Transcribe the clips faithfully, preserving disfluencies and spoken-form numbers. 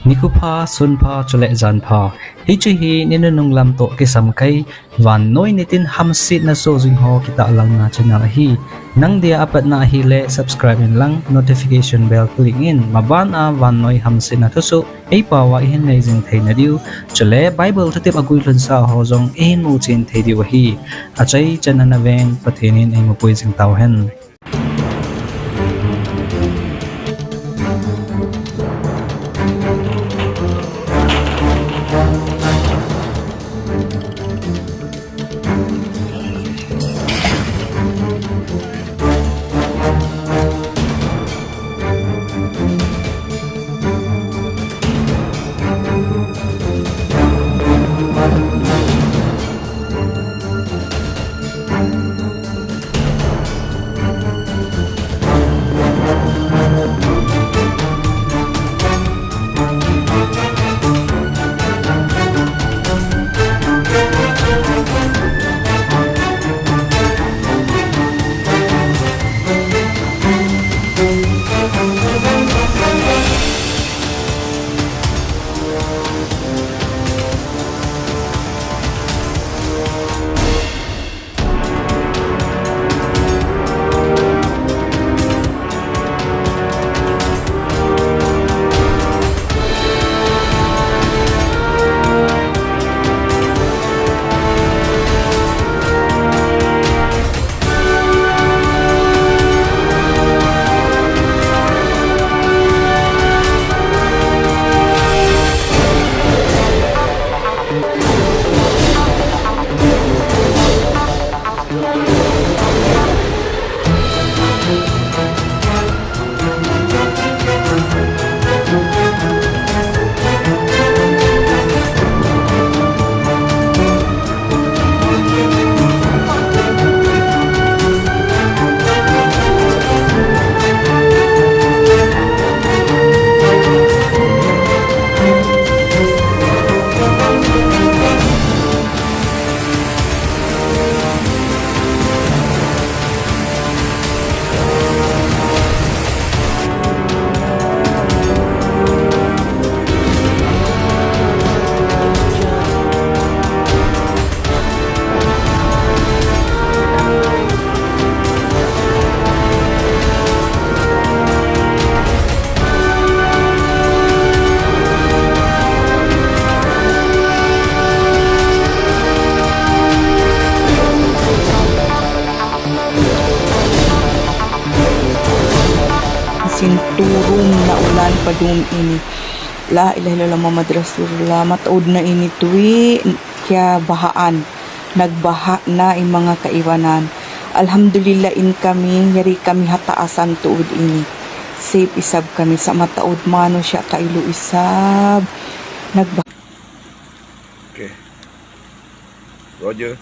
Nikho pha, sun pha, chule jan pha. Hiche hi ni nunung lam toh kisam kai, vannoi nitin hamsetna soh jing ho kitahlang na channel ahi. Nang dia apatna ahile subscribe in lang, notification bell click in, maban a vannoi hamsetna thusoh eipao a ihin nei jing theina diu. Chule Bible thutep aguilhunsa ho jong ihin muchen thei diu ahi. Achaichan ana veng Pathen in eimapui jing tauhen. Sinturum na ulan padum ini. La ilaha illallah Muhammad Rasulullah. Mataud na ini tui kia bahaan. Nagbaha na i manga kaibanan. Alhamdulillah in kami, yari kami hataasan tuud ini. Safe isab kami sa mataud manusya kailu isab. Nagbaha. Okay. Roger.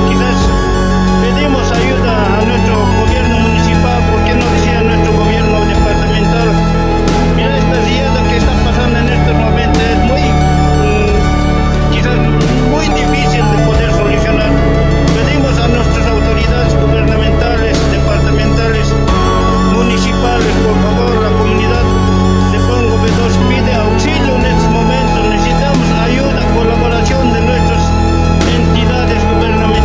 Quizás pedimos ayuda a nuestro gobierno municipal, ¿por qué no decir a nuestro gobierno departamental? Mira esta riada que está pasando en este momento, es muy, mm, quizás muy difícil de poder solucionar. Pedimos a nuestras autoridades gubernamentales, departamentales, municipales, por favor, la comunidad de Puengo B dos pide auxilio en estos momentos. Necesitamos ayuda, colaboración de nuestras entidades gubernamentales.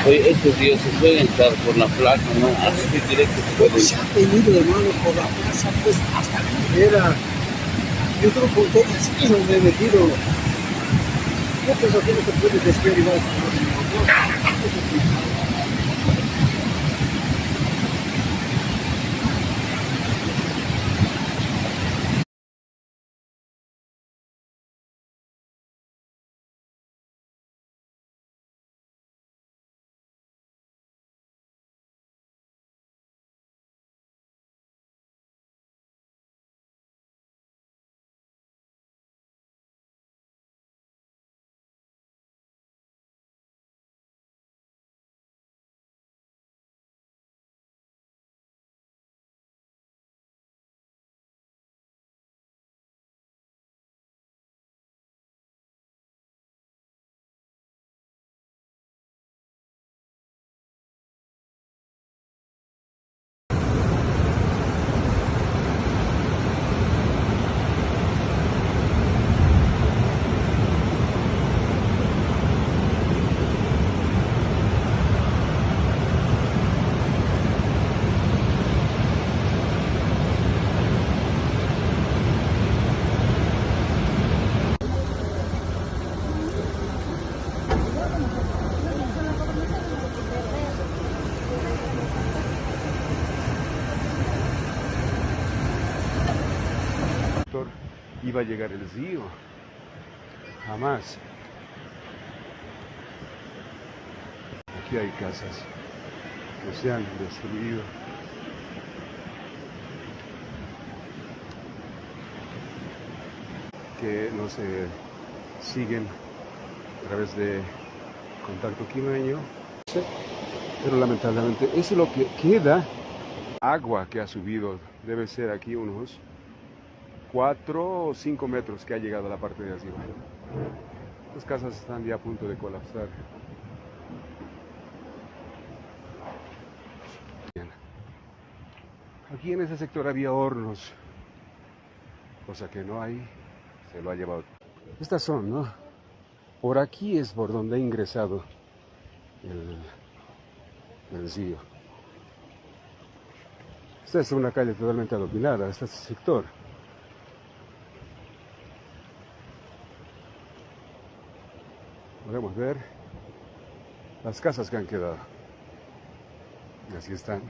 Oye, estos días se suelen estar por la plaza, ¿no? Así directo. Pues se ha tenido, hermano, por la plaza, pues hasta aquí era. Yo creo que por todo el siglo me he metido. Yo creo que no se puede desviar igual. Iba a llegar el rio. Jamás. Aquí Y hay casas que se han destruido, que nos eh, siguen a través de Contacto Quimeño. Pero lamentablemente eso es lo que queda. Agua que ha subido debe ser aquí unos cuatro o cinco metros que ha llegado a la parte de arriba. Las casas están ya a punto de colapsar. Bien. Aquí en ese sector había hornos, cosa que no hay, se lo ha llevado. Estas son, ¿no? Por aquí es por donde ha ingresado el, el río. Esta es una calle totalmente adoquinada, este sector. Podemos ver las casas que han quedado. Así están.